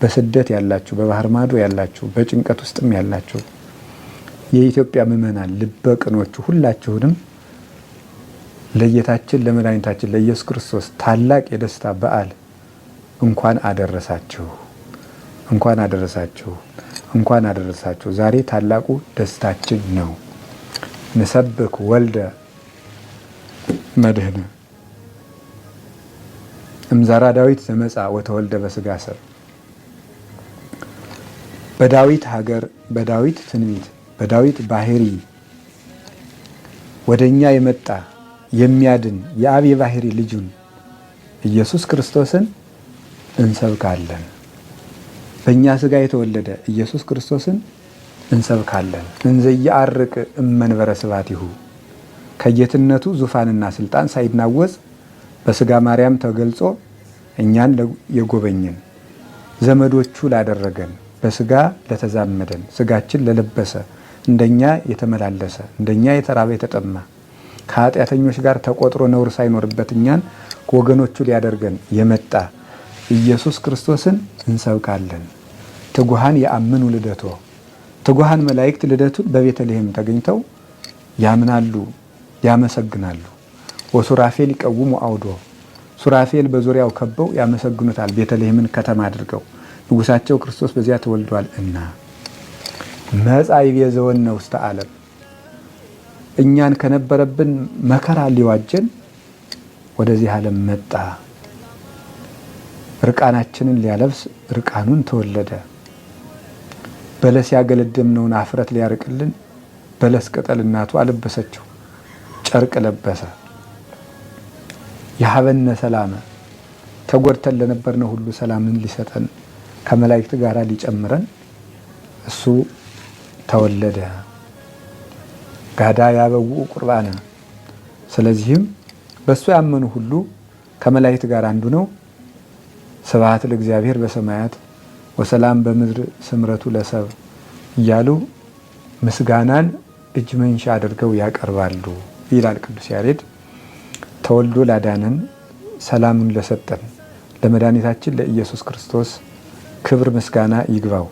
በስደት ያላችሁ፣ በባህር ማዶ ያላችሁ፣ በጭንቀት ውስጥም ያላችሁ የኢትዮጵያ ምዕመናን ልበ ቅኖቹ ሁላችሁንም ለጌታችን ለመድኃኒታችን ለኢየሱስ ክርስቶስ ታላቅ የደስታ በዓል እንኳን አደረሳችሁ፣ እንኳን አደረሳችሁ፣ እንኳን አደረሳችሁ። ዛሬ ታላቁ ደስታችን ነው። ንሰብክ ወልደ መድህነ እምዘራ ዳዊት ዘመጻ ወተወልደ በስጋ ሰብ። በዳዊት ሀገር፣ በዳዊት ትንቢት፣ በዳዊት ባህሪ ወደኛ የመጣ የሚያድን የአብ የባህሪ ልጁን ኢየሱስ ክርስቶስን እንሰብካለን። በእኛ ስጋ የተወለደ ኢየሱስ ክርስቶስን እንሰብካለን። እንዘየዐርቅ እመንበረ ስብሐቲሁ፣ ከጌትነቱ ዙፋንና ስልጣን ሳይናወጽ በስጋ ማርያም ተገልጾ እኛን የጎበኘን፣ ዘመዶቹ ላደረገን፣ በስጋ ለተዛመደን፣ ስጋችን ለለበሰ፣ እንደኛ የተመላለሰ፣ እንደኛ የተራበ የተጠማ፣ ከኃጢአተኞች ጋር ተቆጥሮ ነውር ሳይኖርበት እኛን ወገኖቹ ሊያደርገን የመጣ ኢየሱስ ክርስቶስን እንሰብካለን። ትጉሃን የአምኑ ልደቶ፣ ትጉሃን መላእክት ልደቱን በቤተልሔም ተገኝተው ያምናሉ፣ ያመሰግናሉ። ወሱራፌል ይቀውሙ አውዶ፣ ሱራፌል በዙሪያው ከበው ያመሰግኑታል። ቤተልሔምን ከተማ አድርገው ንጉሳቸው ክርስቶስ በዚያ ተወልዷል እና መጻ ይቤዘወነ ውስተ ዓለም፣ እኛን ከነበረብን መከራ ሊዋጀን ወደዚህ ዓለም መጣ። እርቃናችንን ሊያለብስ እርቃኑን ተወለደ። በለስ ያገለደምነውን አፍረት ሊያርቅልን በለስ ቅጠል እናቱ አለበሰችው፣ ጨርቅ ለበሰ። የሀበነ ሰላመ፣ ተጎድተን ለነበርነው ሁሉ ሰላምን ሊሰጠን ከመላእክት ጋር ሊጨምረን እሱ ተወለደ። ጋዳ ያበውኡ ቁርባነ፣ ስለዚህም በእሱ ያመኑ ሁሉ ከመላእክት ጋር አንዱ ነው። ስብሐት ለእግዚአብሔር በሰማያት ወሰላም በምድር ስምረቱ ለሰብ እያሉ ምስጋናን እጅ መንሻ አድርገው ያቀርባሉ ይላል ቅዱስ ያሬድ። ተወልዶ ላዳነን፣ ሰላሙን ለሰጠን ለመድኃኒታችን ለኢየሱስ ክርስቶስ ክብር ምስጋና ይግባው።